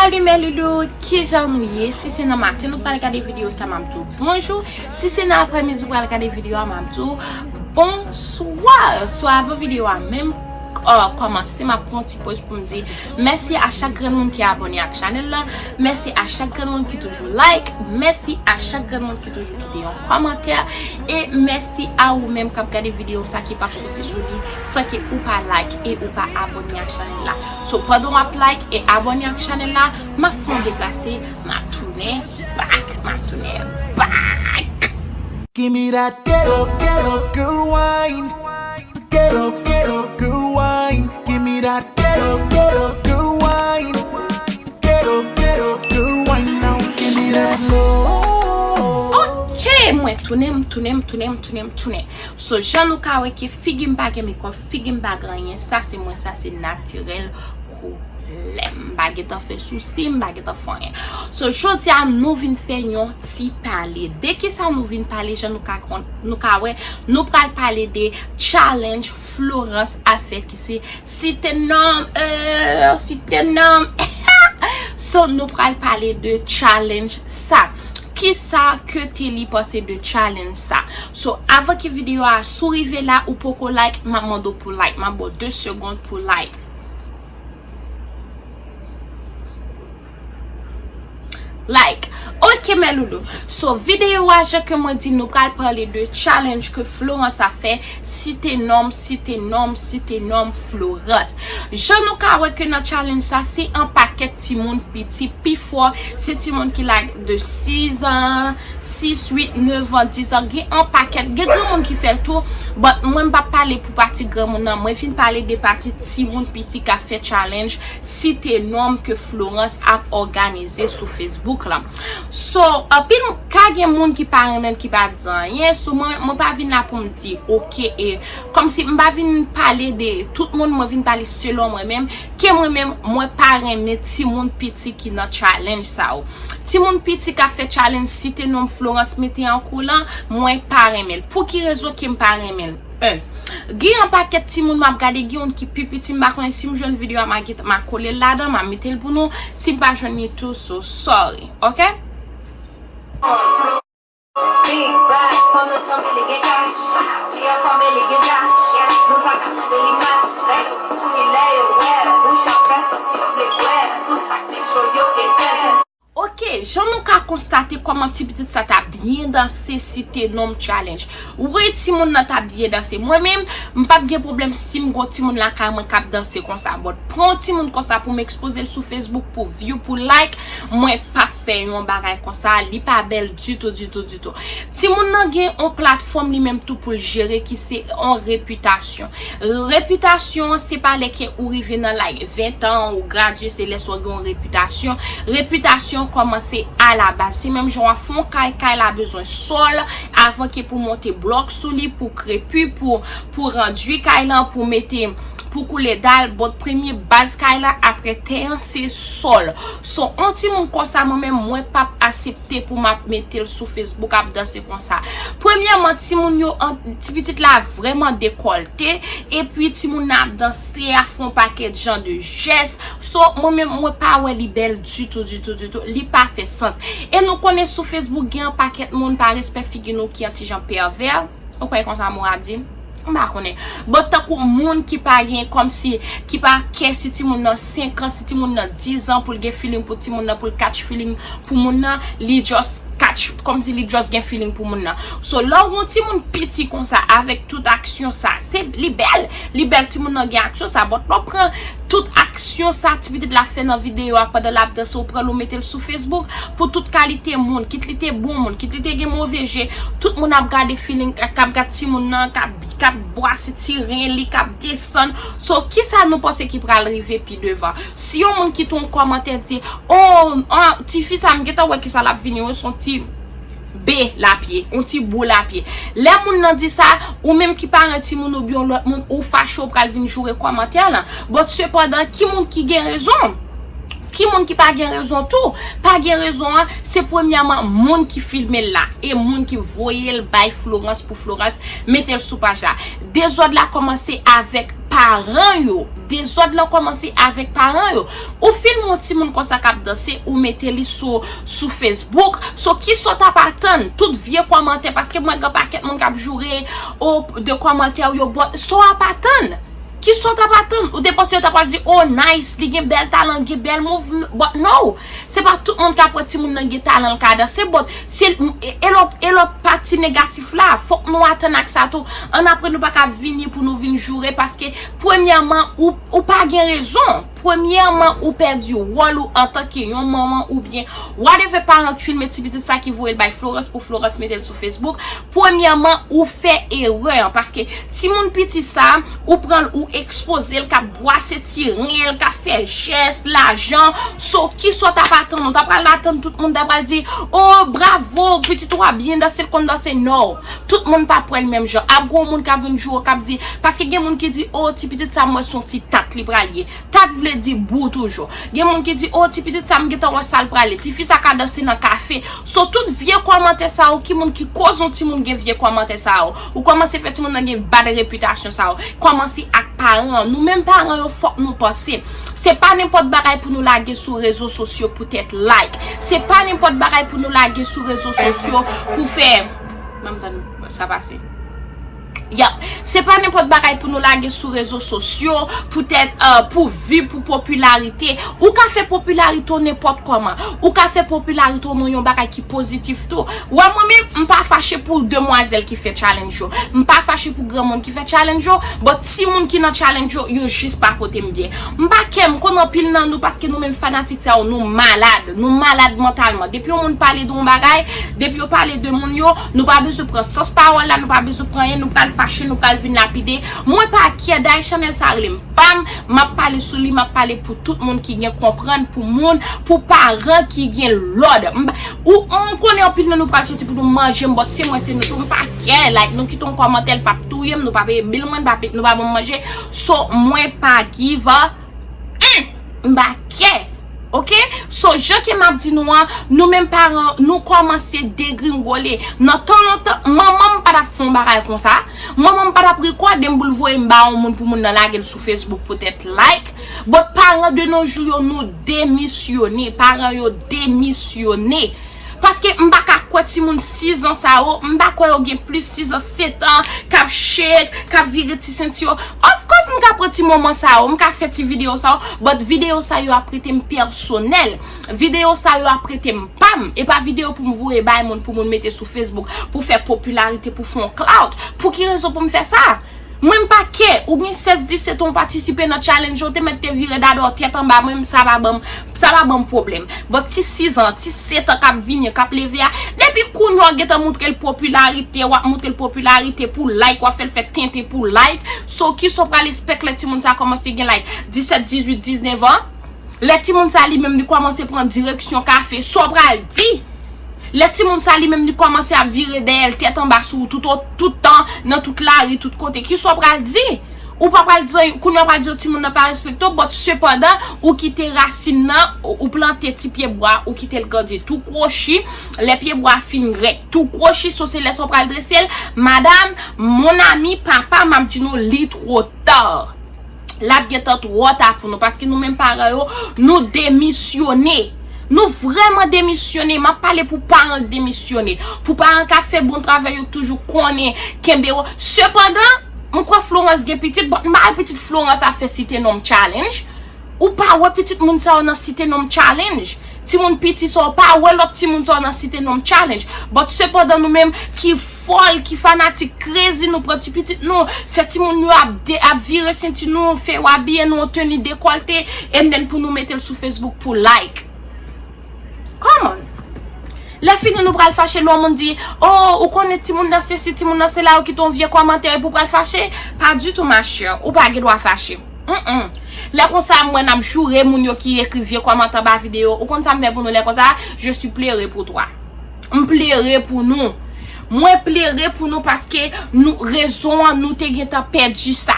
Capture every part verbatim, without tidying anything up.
Salut mes loulous, kijan nou ye? Si se nan maten nou pral gade videyo sa, m ap di w bonjou. Si se nan aprèmidi ou pral gade videyo a, m ap di w bonswa. So avan videyo a menm uh, kòmanse, m ap pran yon ti poz pou m di mèsi a chak grenn moun ki abòne ak chanèl la. Mèsi a chak grenn moun ki toujou like. Mèsi a chak grenn moun ki toujou kite yon kòmantè. E mèsi a ou menm k ap gade videyo sa ki p ap soti sou li san ke ou pa like e ou pa abòne ak chanèl la. So pandan w ap like e abòne ak chanèl la, m ap fè yon deplase, m ap tounen back, m ap tounen back. Give me that ghetto, ghetto girl wine. Ghetto, ghetto girl wine. Give me that ghetto, ghetto girl wine. Ghetto, ghetto girl wine now. Give me that slow. Ok, mwen tounen, m tounen, m tounen, m tounen, m tounen. So jan nou ka wè ke figi m pa gen makeup, figi m pa gen anyen, sa se mwen, sa se natirèl koulè m. M pa gentan fè sousi, m pa gentan fè anyen. So jodi a nou vin fè yon ti pale. De kisa nou vin pale? Jan nou ka konn, nou ka wè, nou pral pale de challenge Florence a fè ki se Site non m, euh, site non m. So nou pral pale de challenge sa. Kisa ke Telly panse de challenge sa? So avan ke videyo a, si w rive la ou poko like, m ap mande w pou like, m ap ba w de segonn pou like. Like. Ok mes loulous. So videyo a, jan ke mwen di, nou pral pale de challenge ke Florence a fè. Site non m, site non m, site non m, Florence. Jan nou ka wè ke nan challenge sa, se yon pakèt timoun piti, pifò se timoun ki laj de sis an, sis, uit, nèf an, dis an, gen yon pakèt, gen granmoun ki fè l tou, but mwen m p ap pale pou pati granmoun nan, mwen vin pale de pati timoun piti k ap fè challenge, site non m ke Florence ap òganize sou Facebook la. So anpil ka gen moun ki pa renmen l, ki pa di anyen. So mwen, mwen pa vin la pou m di ok, e kòmsi m pa vin pale de tout moun, mwen vin pale selon mwen menm, ke mwen menm mwen pa renmen timoun piti ki nan challenge sa yo. Timoun piti k ap fè challenge site non m, Florence mete an kou lan, mwen pa renmen l. Pou ki rezon ke m pa renmen l? En, gen yon pakèt timoun m ap gade, gen youn ki pi piti, m pa konnen si m jwenn videyo a, m a kole l ladan, m a mete l pou nou. Si m pa jwenn li tou, so sorry, ok? Big bag, fanm nan tchanm li gen cash. Li an fòm e li gen dash. Nou pa ka mande li match. Lè yo kouri, lè yo wè, bouch ap fè sòs yo vle bwè. Tout sa k te cho yo etèn. Ok, jan nou ka konstate kòman ti pitit sa ta byen danse site non m challenge. Wi, timoun nan ta byen danse. Mwen menm, m p ap gen pwoblèm si m gon timoun lakay mwen k ap danse konsa. But pran yon timoun konsa pou m ekspoze l sou Facebook pou view, pou like, mwen p ap fè yon bagay konsa. Li pa bèl ditou, ditou, ditou. Timoun nan gen yon platfòm li menm tou pou l jere ki se yon repitasyon. Repitasyon an se pa lè ke ou rive nan like ven tan, ou gradye, se lè sa w gen yon repitasyon. Repitasyon kòmanse alabaz. Se menm jan w ap fè yon kay, kay la bezwen sòl avan ke pou monte blòk sou li, pou krepi, pou, pou randui kay lan, pou mete, pou koule dal. But premye baz kay la, apre tè an, se sòl. So yon timoun konsa, mwen menm, mwen p ap aksepte pou m ap mete l sou Facebook ap danse konsa. Premyèman, timoun yo, an, ti pitit la vrèman dekòlte, epi timoun nan ap danse, ap fè yon pakèt jan de jès. So mwen menm, mwen pa wè li bèl ditou, ditou, ditou. Li pa fè sans. E nou konnen sou Facebook gen yon pakèt moun, pa respè figi nou, ki yon ti jan pèvè. Ou kwè konsa mo a di? M pa konnen. But tankou moun ki pa gen, kòmsi, ki pa kè si timoun nan senk an, si timoun nan diz an, pou l gen feeling pou timoun nan, pou l catch feeling pou moun nan, li just catch, kòmsi li just gen feeling pou moun nan. So lè w gon timoun piti konsa, avèk tout aksyon sa, se, li bèl, li bèl, timoun nan gen aksyon sa, but lè w pran tout aksyon sa ti pitit la fè nan videyo a pandan l ap danse, ou pran l ou mete l sou Facebook, pou tout kalite moun, kit li te bon moun, kit li te gen move je, tout moun ap gade feeling, k ap gad timoun nan, k ap, k ap bwase ti ren li, k ap desann. So kisa nou panse ki pral rive pi devan? Si yon moun kite yon kòmantè di, oh, an, tifi sa m gentan wè kisa l ap vini, wi, se yon ti be l ap ye, yon ti bou l ap ye. Lè moun nan di sa, ou menm ki paran timoun oubyen yon lòt moun, ou fache, ou pral vin joure kòmantè lan. But sepandan, ki moun ki gen rezon? Ki moun ki pa gen rezon tou? Pa gen rezon an, se premyèman moun ki filme l la e moun ki voye l bay Florence pou Florence mete l sou paj la. Dezòd la kòmanse avèk paran yo. Dezòd lan kòmanse avèk paran yo. Ou filme yon timoun konsa k ap danse, ou mete li sou, sou Facebook. So, kisa w t ap atann? Tout vye kòmantè, paske m wè gen pakèt moun k ap joure, o, de kòmantè yo, bon, sa w ap atann? Kisa w t ap atann? Ou te panse yo ta pral di, "Oh, nice, li gen bèl talan, li gen bèl move." But no, se pa tout moun k ap wè timoun nan gen talan, l ka danse, but se, e, e lòt, e lòt pati negatif la, fòk nou atann ak sa tou. Annapre, nou pa ka vini pou nou vin joure, paske, premyèman, ou, ou pa gen rezon. Premyèman, ou pèdi wòl ou antanke yon manman oubyen whatever, paran k filme ti pitit sa ki voye l bay Florence pou Florence mete l sou Facebook. Premyèman, ou fè erè an, paske timoun piti sa, ou pran l, ou ekspoze l, k ap bwase ti ren, l ka fè jès, lajan. So, kisa w t ap atann? Ou ta pral atann tout moun ta pral di, "Oh, bravo, pitit ou a byen danse, l konn danse." No. Tout moun p ap wè l menm jan. Ap gen yon moun k ap vin joure, k ap di, paske gen moun ki di, "Oh, ti pitit sa, m wè se yon ti tat li pral ye." Tat vle di bou toujou. Gen moun ki di, "Oh, ti pitit sa, m gentan wè sa l prale. Tifi sa ka danse nan kafe." So, tout vye kòmantè sa yo, ki moun ki koz yon timoun gen vye kòmantè sa yo? Ou kòmanse fè timoun nan gen bad repitasyon sa yo. Kòmanse ak paran an. Nou menm paran yo, fòk nou panse. Se pa nenpòt bagay pou nou lage sou rezo sosyo poutèt like. Se pa nenpòt bagay pou nou lage sou rezo sosyo pou fè, menm tan sa pase. Yap. Se pa nenpòt bagay pou nou lage sou rezo sosyo, poutèt, euh, pou vi, pou popilarite. Ou ka fè popilarite w nenpòt kòman. Ou ka fè popilarite w nan yon bagay ki pozitif tou. Ou wè, mwen menm, m pa fache pou demwazèl ki fè challenge yo. M pa fache pou granmoun ki fè challenge yo, but timoun ki nan challenge yo, yo jis pa pote m byen. M pa kè, m konn anpil nan nou, paske nou menm fanatik sa yo, nou malad. Nou malad mantalman. Depi yon moun pale de yon bagay, depi yo pale de moun yo, nou pa bezwen pran sans pawòl la, nou pa bezwen pran anyen, nou pral fache, nou pral vin lapide. Mwen pa kè, dayè chanèl sa rele m pa m, m ap pale sou li, m ap pale pou tout moun ki gen konprann, pou moun, pou paran ki gen lòd. M pa, ou, m konnen anpil nan nou pral soti pou nou manje m, but se mwen, se nou tou, m pa kè, like, nou kite yon kòmantè, l p ap touye m, nou pa peye bil mwen, nou pa peye, nou pa ban m manje. So, mwen pa give a, hmm, m pa kè. Oke? So, jan ke m ap di nou an, nou menm paran, nou kòmanse degringole. Nan tan lontan, manman m pa t ap fè yon bagay konsa. Manman m pa t ap rekòde m pou l voye m ba yon moun pou moun nan lage l sou Facebook poutèt like. But paran de nos jours yo, nou demisyone. Paran yo demisyone. Paske m pa ka kwè timoun sizan sa yo, m pa kwè yo gen plis sizan, setan, k ap shake, k ap vire ti senti yo. Of course, m ka pran ti moman sa yo, m ka fè ti videyo sa yo, but videyo sa yo ap rete m pèsonèl. Videyo sa yo ap rete m pa m. E pa videyo pou m voye bay moun, pou moun mete sou Facebook, pou fè popilarite, pou fè yon clout. Pou ki rezon pou m fè sa? Mwen m pa kè, ou gen sèz disèt an, ou patisipe nan challenge, ou te mèt te vire dada w tèt anba, mwen sa pa ban m, sa pa ban m pwoblèm. But ti sizan, ti setan k ap vini, k ap leve a, depi kounye a w gentan montre l popilarite, w ap montre l popilarite pou like, w ap fè l fè tenten pou like. So, kisa w pral espèk lè timoun sa kòmanse gen like disèt, dizuit, diznèf an? Lè timoun sa li menm li kòmanse pran direksyon kafe, sa w pral di? Lè timoun sa li menm li kòmanse ap vire dèyè l tèt anba sou ou tout, tout tan, nan tout lari, tout kote, kisa w pral di? Ou pa pral di, kounye a w pral di timoun nan pa respekte w, but sepandan, ou kite rasin nan, ou, ou plante ti pye bwa, ou kite l grandi tou kwochi, lè pye bwa fin grèk tou kwochi, so se lè sa w pral drese l, madam, mon ami, papa, m ap di nou, li twò ta. L ap gentan twò ta pou nou, paske nou menm paran yo, nou demisyone. Nou vrèman demisyone. M ap pale pou paran k demisyone. Pou paran k ap fè bon travay yo, k toujou konnen kenbe yo. Sepandan, m kwè Florence gen pitit, but m pa wè pitit Florence ap fè site non m challenge. Ou pa wè pitit moun sa yo nan site non m challenge. Timoun piti sa yo pa wè lòt timoun sa yo nan site non m challenge. But sepandan nou menm ki fòl, ki fanatik crazy, nou pran ti pitit nou, fè timoun yo ap, de, ap vire senti nou, fè yo abiye nou an teni dekòlte, and then pou nou mete l sou Facebook pou like. Come on. Lè fini nou pral fache lè yon moun di, "Oh, ou konnen timoun nan sesi, timoun nan sela," ou kite yon vye kòmantè epi w pral fache? Pas du tout, ma chère. Ou pa gen dwa fache. Mm-mm. Lè konsa, m wè n ap joure moun yo ki ekri vye kòmantè anba videyo. Ou konn sa m fè pou nou lè konsa? Je suis pleure pour toi. M plere pou nou. Mwen plere pou nou paske nou, rezon an, nou te gentan pèdi sa.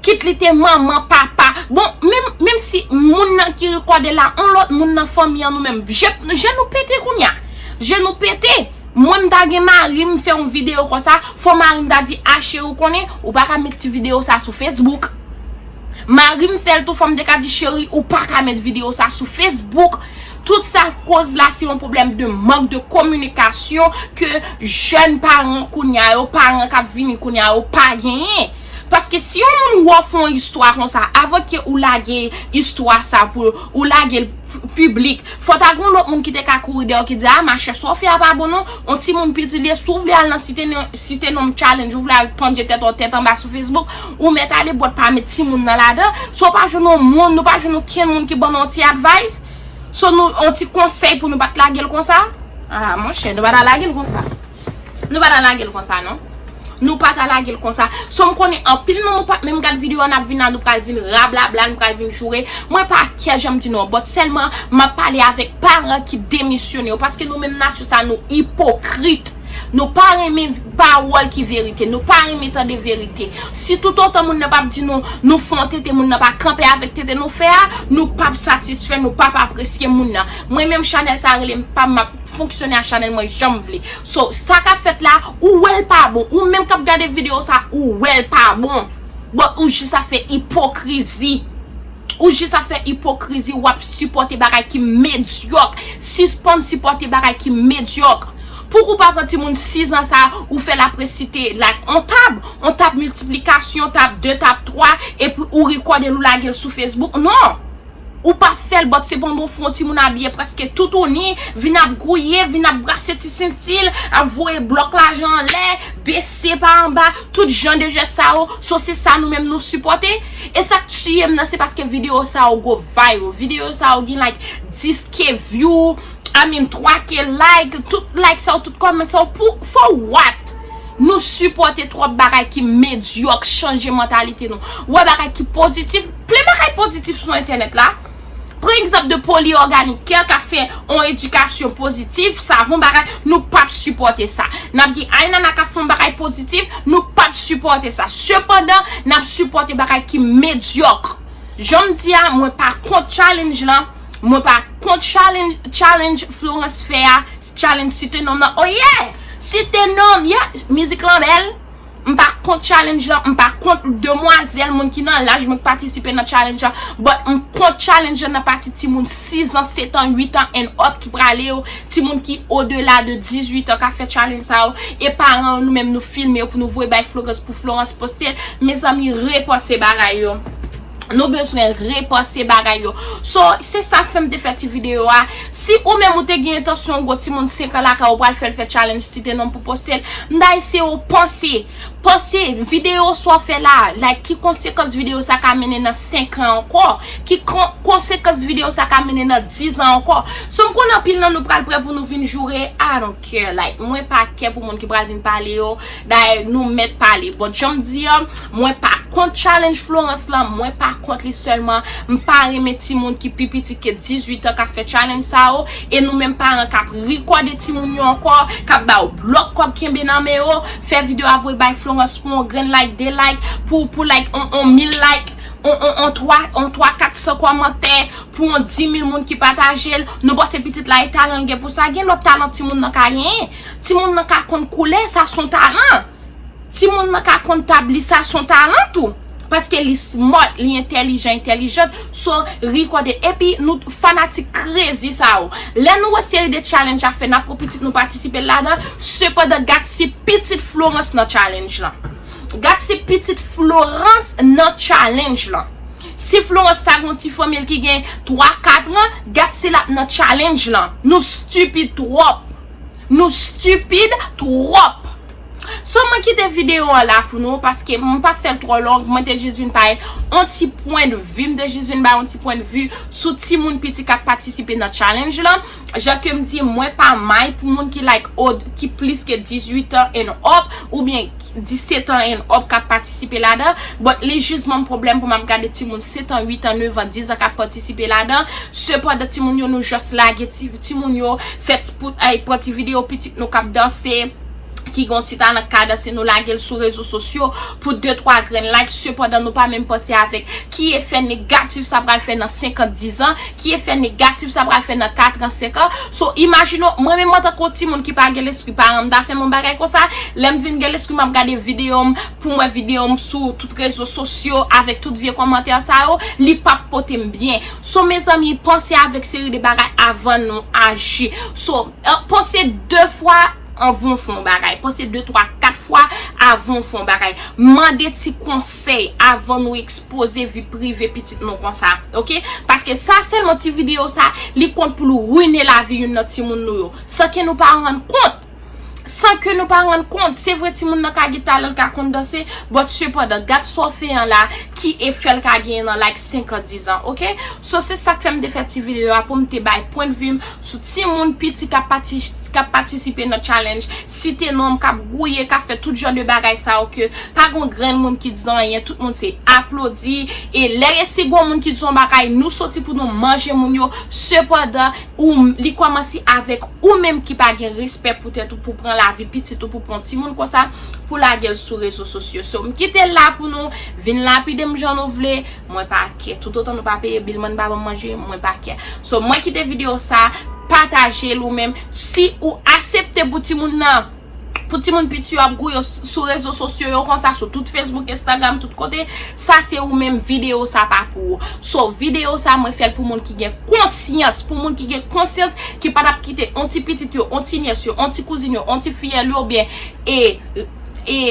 Pitit li te manman, papa. Bon, menm, menm si moun nan ki rekòde la, yon lòt moun nan fanmi an nou menm. Je, je nou pete kounye a. Je nou pete. Mwen m ta gen mari m fè yon videyo konsa, fò mari m ta di, a cheri, ou konnen, ou pa ka met ti videyo sa sou Facebook. Mari m fè l tou, fò m te ka di, cheri, ou pa ka met videyo sa sou Facebook. Tout sa koz la, se yon pwoblèm de mank de kominikasyon ke jèn paran kounye a yo, paran k ap vini kounye a yo, pa genyen. Paske si yon moun wè w fè yon istwa konsa, avan ke ou lage istwa sa pou ou lage l p-, piblik, fò ta gen yon lòt moun ki te ka kouri dèyè w ki di, a, machè, sa w fè a pa bon non, yon timoun piti l ye, si w vle al nan site non, site non challenge, ou vle al pandje tèt ou tèt anba sou Facebook, ou mèt ale, but pa met timoun nan ladan. So, w pa jwenn yon moun, nou pa jwenn okenn moun ki ban nou yon ti advice. So, nou, yon ti konsèy pou nou pa t lage l konsa. A, monchè, nou pa ta lage l konsa. Nou pa ta lage l konsa, non. Nou pa ta lage l konsa. So, m konnen anpil nan nou pa t menm gad videyo a, n ap vin la, nou pral vin rablabla, nou pral vin joure. Mwen pa kè jan m di nou an, but sèlman, m ap pale avèk paran ki demisyone yo, paske nou menm nati sa, nou ipokrit. Nou pa renmen pawòl ki verite. Nou pa renmen tande verite. Si toutotan moun nan p ap di nou, nou fè yon tete, moun nan pa kanpe avèk tete nou fè a, nou p ap satisfè, nou p ap apresye moun nan. Mwen menm chanèl sa rele m pa m, m ap fonksyone a chanèl mwen jan m vle. So, sa k ap fèt la, ou wè l pa bon. Ou menm k ap gade videyo sa, ou wè l pa bon. But ou jis ap fè ipokrizi. Ou jis ap fè ipokrizi, w ap sipòte bagay ki medyòk. Sispann sipòte bagay ki medyòk. Pouki w pa pran timoun sis an sa, ou fè l ap resite, like, on tab, on tab miltiplikasyon, tab de, tab twa, epi ou rekòde l, ou lage l sou Facebook? Non! Ou pa fè l, but se pandan w fè yon timoun abiye prèske toutouni, vin ap gouye, vin ap brase ti senti l, ap voye blòk lajan anlè, bese pa anba, tout jan de jès sa yo, so se sa nou menm nou sipòte. E sa k tiye m nan, se paske videyo sa yo go viral. Videyo sa yo gen, like, dis K view, I mean, twa K like, tout like sa yo, tout comment sa yo, pou, for what? Nou sipòte twòp bagay ki medyòk, chanje mantalite nou. Wè bagay ki pozitif, plen bagay pozitif sou entènèt la. Pran egzanp de Polyorganic Care k ap fè yon edikasyon pozitif, savon bagay, nou p ap sipòte sa. N ap gen Aynana k ap fè yon bagay pozitif, nou p ap sipòte sa. Sepandan, n ap sipòte bagay ki medyòk. Jan m di a, mwen pa kont challenge lan, mwen pa kont challenge, challenge Florence fè a, challenge Site Nonm nan. Oh yeah! Site Nonm, yeah! Mizik lan bèl. M pa kont challenge lan, m pa kont demwazèl, moun ki nan laj mwen k patisipe nan challenge lan, but m kont challenge lan nan pati timoun sis an, sèt an, uit an and up ki prale yo, timoun ki odela de dizuit an k ap fè challenge sa yo, e paran yo, nou menm nou filme yo pou nou voye bay Florence pou Florence poste l. Mezanmi, repanse bagay yo. Nou bezwen repanse bagay yo. So, se sa k fè m te fè ti videyo a. Si ou menm ou te gen entansyon yon gwo timoun senk an lakay ou, pral fè l fè challenge Site Nonm pou poste l, m ta eseye w panse. Panse videyo sa w fè la, like, ki konsekans videyo sa ka mennen nan senk an ankò? Ki kon-, konsekans videyo sa ka mennen nan dis an ankò? So, m konnen anpil nan nou pral prè pou nou vin joure, I don't care, like, mwen pa kè pou moun ki pral vin pale yo. Dayè, nou mèt pale. But jan m di an, mwen pa kont challenge Florence lan, mwen pa kont li sèlman. M pa renmen timoun ki pi piti ke dizuit an k ap fè challenge sa yo. E nou menm paran k ap rekòde timoun yo ankò, k ap ba yo blòk kòb kenbe nan men yo, fè videyo a voye bay Florence pou yon grenn like, de like, pou, pou like, on, on mil like, on, on, on twa, on twa, kat san kòmantè, pou yon di mil moun ki pataje l. Nou panse pitit la e talan l gen pou sa? Gen lòt talan timoun nan ka genyen. Timoun nan ka konn koulè, sa s on talan. Timoun nan ka konn tabli, sa s on talan tou. Paske li smart, li entèlijan, entèlijant. So, rekòde. Epi, nou fanatik krezi sa yo. Lè nou wè seri de challenge ap fè, n ap pran pitit nou patisipe ladan. Sepandan, gad si pitit Florence nan challenge lan. Gad si pitit Florence nan challenge lan. Si Florence ta gen yon ti fanmi l ki gen twa, kat an, gad si l ap nan challenge lan. Nou stipid twòp. Nou stipid twòp. So, mwen kite videyo an la pou nou, paske m pa fè l twò long, mwen te jis vin bay on ti pwen de vi, m te jis vin bay on ti pwen de vi sou timoun piti k ap patisipe nan challenge lan. Jan ke m di, mwen pa may pou moun ki, like, od-, ki plis ke dizuit an and up, oubyen disèt an and up k ap patisipe ladan. But li jis ban m pwoblèm pou m ap gade timoun sèt an, uit an, nèf an, dis an k ap patisipe ladan. Sepandan, timoun yo, nou just lage ti, timoun yo, fè ti pout, ay, pran ti videyo pitit nou k ap danse. ki gen yon ti talan k ka danse, nou lage l sou rezo sosyo pou de twa grenn like, sepandan nou pa menm panse avèk ki efè negatif sa pral fè nan senk an, diz an, ki efè negatif sa pral fè nan kat an, senk an. So, imajine w, mwen menm antanke yon timoun ki pa gen lespri paran m ta fè m yon bagay konsa, lè m vin gen lespri m ap gade videyo m, pou m wè videyo m sou tout rezo sosyo avèk tout vye kòmantè sa yo, li p ap pote m byen. So, mezanmi, panse avèk seri de bagay avan nou aji. So, panse de fwa anvan w fè yon bagay. Panse de, twa, kat fwa avan w fè yon bagay. Mande ti konsèy avan nou ekspoze vi prive pitit nou konsa, oke? Paske sa sèlman ti videyo sa, li konn pou l rine lavi youn nan timoun nou yo. San ke nou pa rann kont. San ke nou pa rann kont. Se vre timoun nan ka gen talan, l ka konn danse, but sepandan, gad sa w fè an la, ki efè l ka genyen nan like senk an, diz an, oke? So, se sa k fè m te fè ti videyo a, pou m te bay pwennvi m sou timoun piti k ap pati, k ap patisipe nan challenge. Site non m, k ap gouye, k ap fè tout jan de bagay sa yo ke pa gon grenn moun ki di anyen, tout moun se aplodi. E lè resi gon moun ki di yon bagay, nou soti pou nou manje moun yo. Sepandan, ou, li kòmanse avèk ou menm ki pa gen respè pou tèt ou, pou pran lavi pitit ou, pou pran timoun konsa, pou lage l sou rezo sosyo. So, m kite l la pou nou, vin lapide m jan nou vle, mwen pa kè. Toutotan nou pa peye bil mwen, pa ban m manje, mwen pa kè. So, mwen kite videyo sa, pataje l ou menm. Si ou aksepte pou timoun nan, pou timoun piti yo ap gouye sou rezo sosyo yo konsa, sou tout Facebook, Instagram, tout kote, sa se ou menm, videyo sa pa pou ou. So, videyo sa mwen fè l pou moun ki gen konsyans, pou moun ki gen konsyans, ki pa t ap kite on ti pitit yo, on ti nyès yo, on ti kouzin yo, on ti fiyèl yo, oubyen, e, e, e,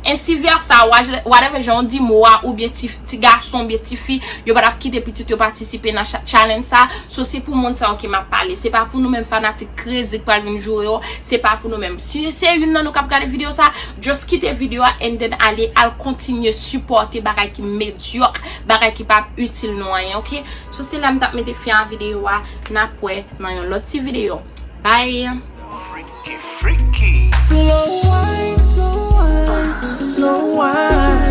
ensi vèsa, whatever jan w di mo a, oubyen ti, ti gason, oubyen ti fi, yo pa t ap kite pitit yo patisipe nan cha-, challenge sa. So, se pou moun sa yo ke m ap pale. Se pa pou nou menm fanatik krezi k pral vin joure yo. Se pa pou nou menm. Si se youn nan nou k ap gade videyo sa, just kite videyo a and then ale, al kontinye sipòte bagay ki medyòk, bagay ki p ap itil nou anyen, oke? So, se la m t ap mete fen a videyo a. N ap wè nan yon lòt ti videyo. Bye! Slow wine, slow wine, slow wine.